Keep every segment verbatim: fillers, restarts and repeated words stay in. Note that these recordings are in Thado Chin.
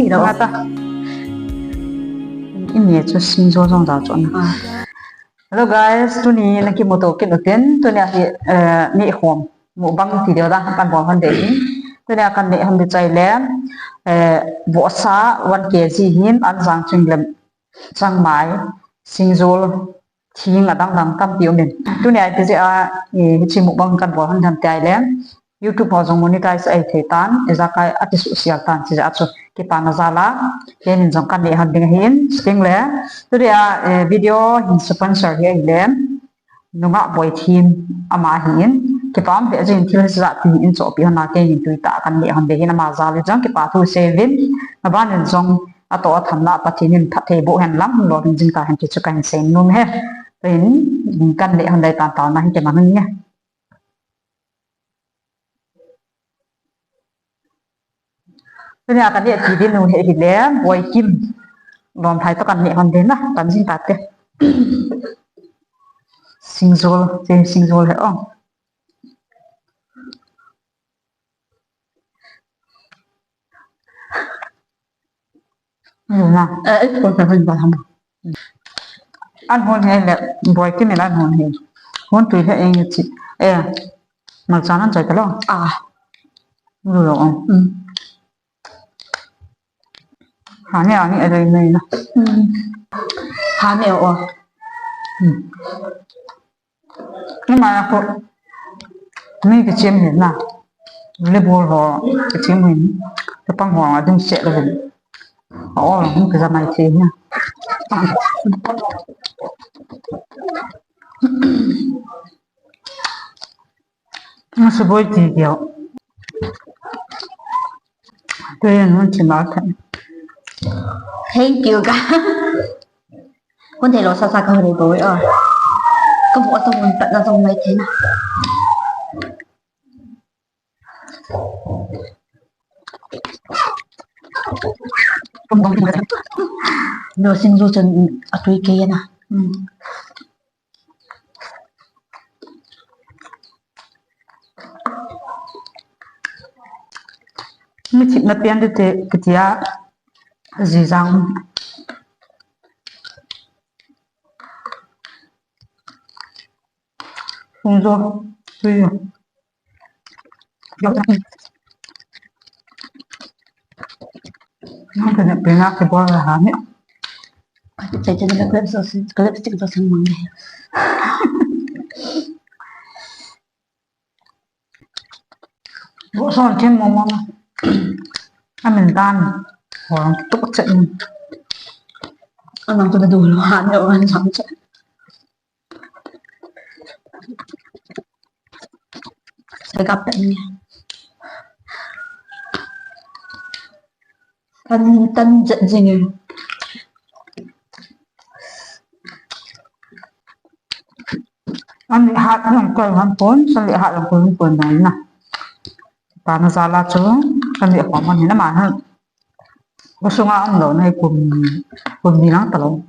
Hello. Hello guys, tuni nakimuto kit uvin, tuni ahi, eh, neh khom mukbang video da kan bol hon ding ahi. Tuni a kan neh hon ding chu ahile, eh, vohsa one K G hin, anjang chinglam, changmai, singjol, thing adang dang tampi um in. Tuni a ipi jeh a, eh, hiche mukbang kan bol hon ding ham ti ahile, YouTube ho jong monetize ahi thei tan, ijakai akisuhsial tan, chuti jeh a chu kipana jal a, keinin jong kan neh hon ding ahin, chutengle, tuni a, eh, video hin sponsor hi ahile, Nungah Boithem ama ahin, kipa um lheh jeh in thil hijat hi eihin chohpeh hon a, keinin tuitah a kan neh hon ding ahin, ama jal in jong kipa thu sei uvin, aban in jong atoh athamna Pathen in phatthei boh hen lang, lolhing jing tahen ti chu kahin sei nom e. Tuin kan neh hon ding ahitan, taona hin kiman un nge. Tuni a kan neh ti ding nu hi ahile, Boikim. Lom thei toh kan neh hon ding na, kan jing tate. Singjol, che singjol hi o. Luna. Eh, eh, kon ta ban ba ham. An hon hi le, Boikim in an hon hi. Hon tui hi eng chi. Eh, malcha nan chai ta lo. Ah. Lu lo. Mm. Ha ne, ani a dei nei na. Mm. Ha ne o. Mm. Ima a ko. Mi kichem hi na. Lebol ho kichem hi. Chapang ho adung se le. O, mi kichem mai thi na. Masuboi ti kio. Tuin hon thim a kan. Thank you ka. Hon thei lou sasa ka hon boi o. Ka bu asa hon pat na jong mai thei na. Lo sing lo chan atui kei na. Hmm. Mi thipna pen te te kitia jijang. Sung jo, tui jo. Nang kena pena ke bol ha ni. Chai chai na clip so, clip stick so sang mang de. Bo son thim mong mong. Amin dan. Hong tuk chet. Anang tu na du lo ha ni, anang chang chet. Sai ka pen ni. Tan, tan jet jing. An leh hat lang koi han pon, san leh hat lang koi han pon nai na. Pana jal a chu, kan leh khom han hi na ma han. Ko sunga um lou na hi kum, kum ni lang ta lou.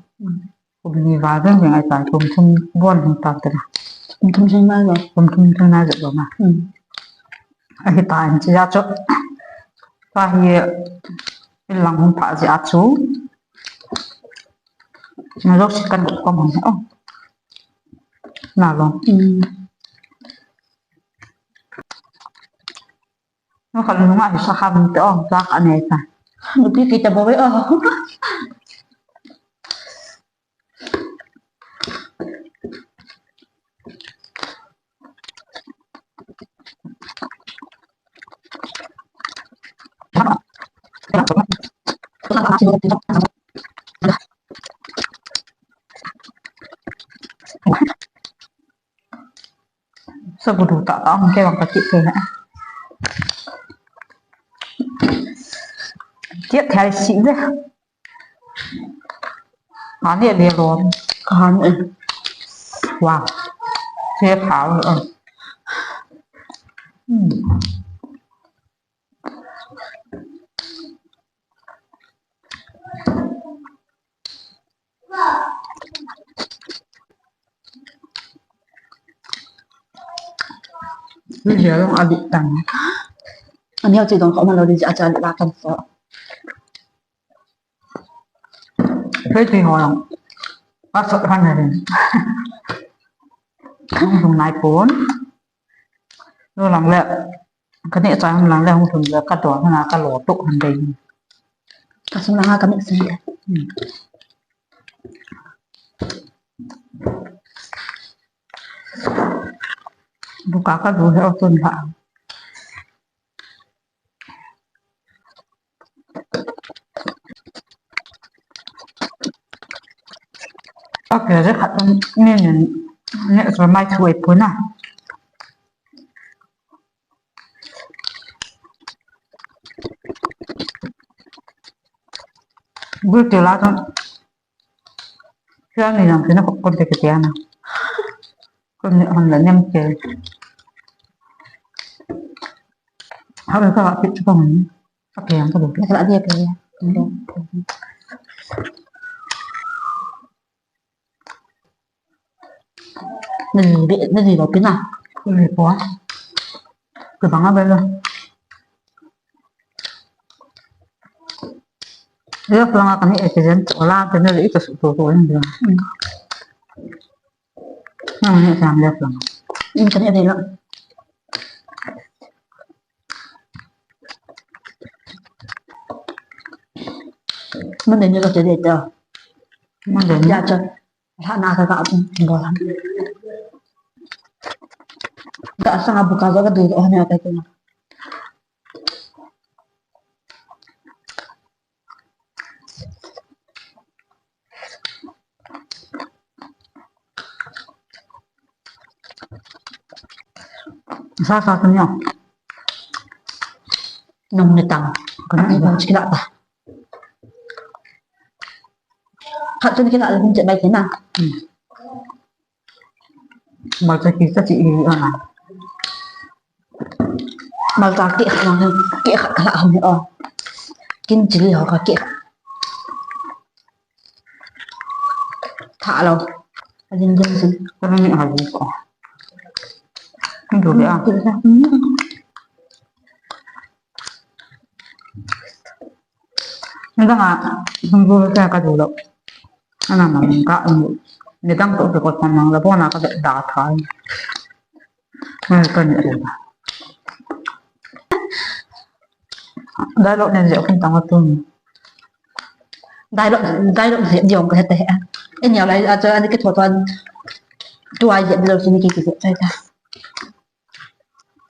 Kum ni val veng veng ahi tai, kum thum bon hung ta ta na. Kum thum thum na lou. Kum thum thum na lou na. Hmm. Ahi tai, hiche a chu. Ka hi, in lang hung pha jeh a chu. Na lou si kan kum hung, oh. Na lou. Hmm. Nukhat nunga hi sa ham te ong, tlak anei ta. Nupi kita bawei o. Sa gudu ta ta ang ke bang ka ti ke na. Tiat thai si de. Ani le lo. Kan e. Wow. Che phao. Hmm. Video long a bit tang. Ani ho chi dong kho ma lo di a cha la kan so. Hei, tui ho lang. Ka sot han hen. Hung lhung nai pon. Lo lang le. Ka neh chai hung lang le, hung lhun le ka dol hana ka lo toh han dei. Ka sung langa ka neh sung le. Hmm. Buka ka du he o tun ha. Okay, je khat ni ni ni so mai thu e puna. Gul te la tan. Kya ni nang kina ko kon te kya na. Kon ni hon la nem ke. Ha ka ka pit ko. Okay, ang ko. Ka la dia ke. Nadi, nadi lo pina. Nadi po. Ke banga bela. Leo planga kani accident ola tene le ika su to to ni. Nang ni sam leo planga. Ni kani de lo. Mande ni lo te de ta. Mande ni. Ya cha. Lha na ka ka bol. Ka sanga buka jo ka du ho ne ka tu. Sa sa kan yo. Nong ni tang. Kan ni bang sikila ta. Khat chun kila le kum chet bai kina. Malcha ki sa chi i ana. Malcha ki khat lang ki khat kala ham ni o. Kin chili ho ka ki. Tha lo. Ajin jin jin. Ka ni ha ji ko. Ni du ya. Ni dang a, hung go ka ka du lo. Ana ma ka, ni dang to ko kon mang la bona ka da tha. Ai, ka ni. Dialogue nen je kin tang tu. Dialogue, dialogue je diong ka hete. Eni lai a cha ani ke tho tho. Tu ai je lo sini ki ki chai ta.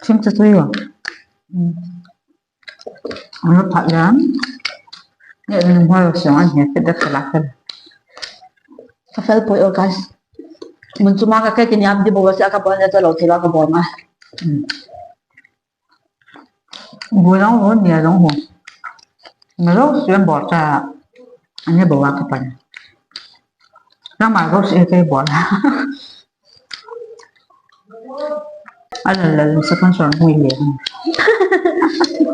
Sim tu tu yo. Hmm. Ano phat yan. Ni ni mo yo siang an he ke da ka la ka. Ka fel poi o guys. Mun chu ma ka ke kin yam di bo wa sa ka bo na ta lo te ba ka bo ma. Hmm. Gu jong ho, nia jong ho. Nga lo sien bol cha. Ani bol a ka pan. Nang ma lo sien ke bol. Ala la, sa kan son hui le.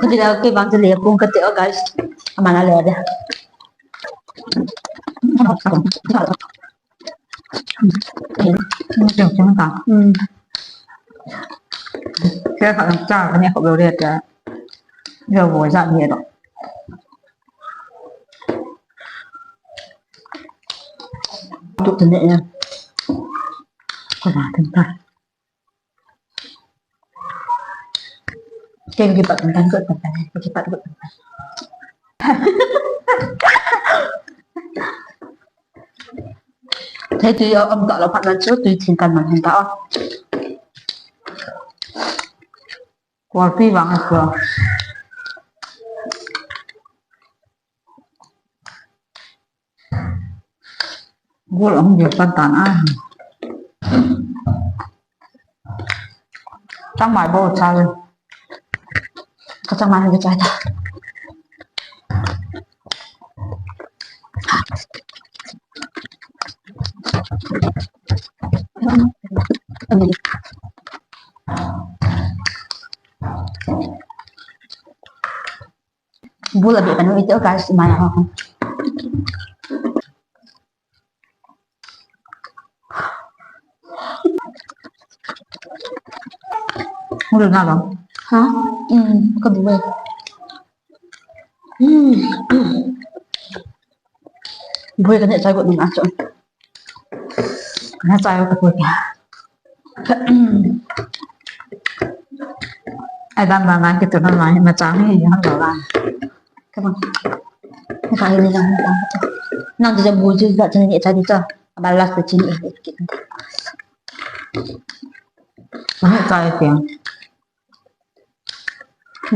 Ka di la ke bang le kung ka te o guys. Amana le de. Ni jong jong ta. Hmm. Ke kha cha ka ni ko le ta. Yo bo ja ni do. Tu te ne ya. Ko ba tin ta. Ke ki pat kan ko kan ke ki pat ko. Thei tui om ta lo phat nan chu tui thin kan man hin ta o. Kualpi vang a kua. Gol ahung gel pan tan a. Changmai bou chai. Ka changmai ka chai ta. Bula bih kanu ite o guys, mana ho. Bula na bang. Ha? Hmm, ka bula. Hmm. Bui ka neh chai got nung a chu. Ka neh chai got ka bui ka. Ai dan dan dan kitu na mai ma chang hi han lo la. Ka bang. Ka hi ni lang lang. Nang ti ja bui ju ja chang ni chai di cha. Abal last chini. Neh chai tiang.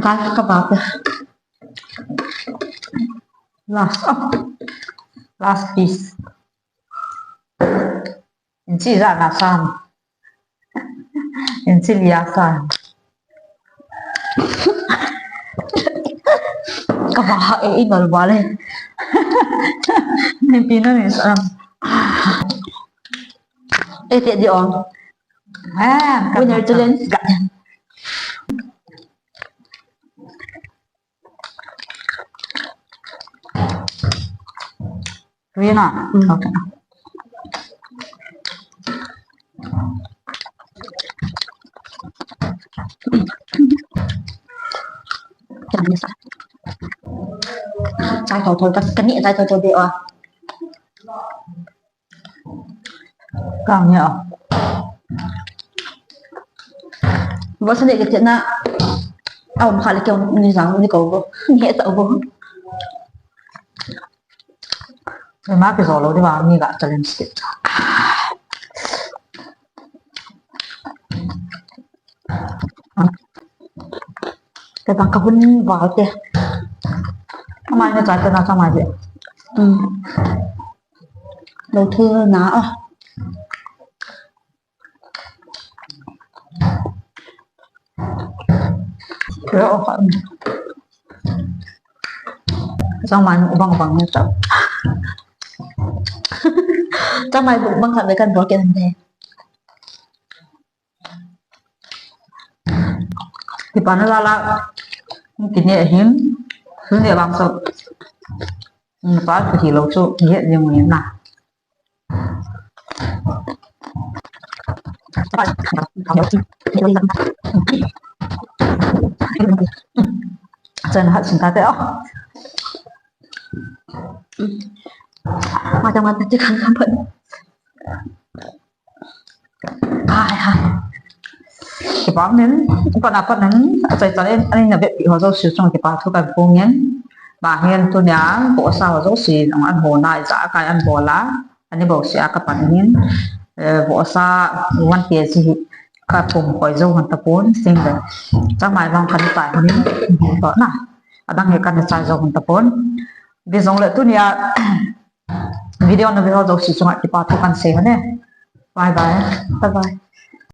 Gas ka ba pe. Last, oh. Last piece. Inchi ja na san. Inchi lia san. Ka ba ha e, i nol ba le. Ni pi na ni san. E te di on. Ah, winner challenge. Rina. Mm. Okay. Chai thotho, ka, ka neh chai thotho de o. Kang ya. Bo sa ne ke na. Au ma kha le ke ni jang ni ko bo. Ni ta bo. Ke ma ke zo lo de ba ni ga challenge ke. Ke bang ka hun val te. Ka mai na cha te na cha mai de. Mm. Lo thu na a. Kaya o ka. Sang man bang bang na cha. Cha mai bang kha me kan bo ke nan de. Kipa na la la, kini hin, suni bang so, pa kiti lo so, ye ye mu na. Chan hat sin ta te o. Mata mata te kan kan pun. Hai, hai. Kipah in, pan a pan in, achai chan in, ani na veppi ho jouse chunga kipa thu kahin phong in. Ba hin tunia, vohsa ho jouse, an hona, ijakai an bol a, ani bouseh a kapan in. Eh, vohsa one K G hi kapum khoi jou hon tapon, sing le. Changmai vang kana chai hon in, to na. Adang hi kana chai jou hon tapon. Hijongle tunia, video na ve ho jouse chunga kipa thu kahin sei hon e. Bye bye. Bye bye.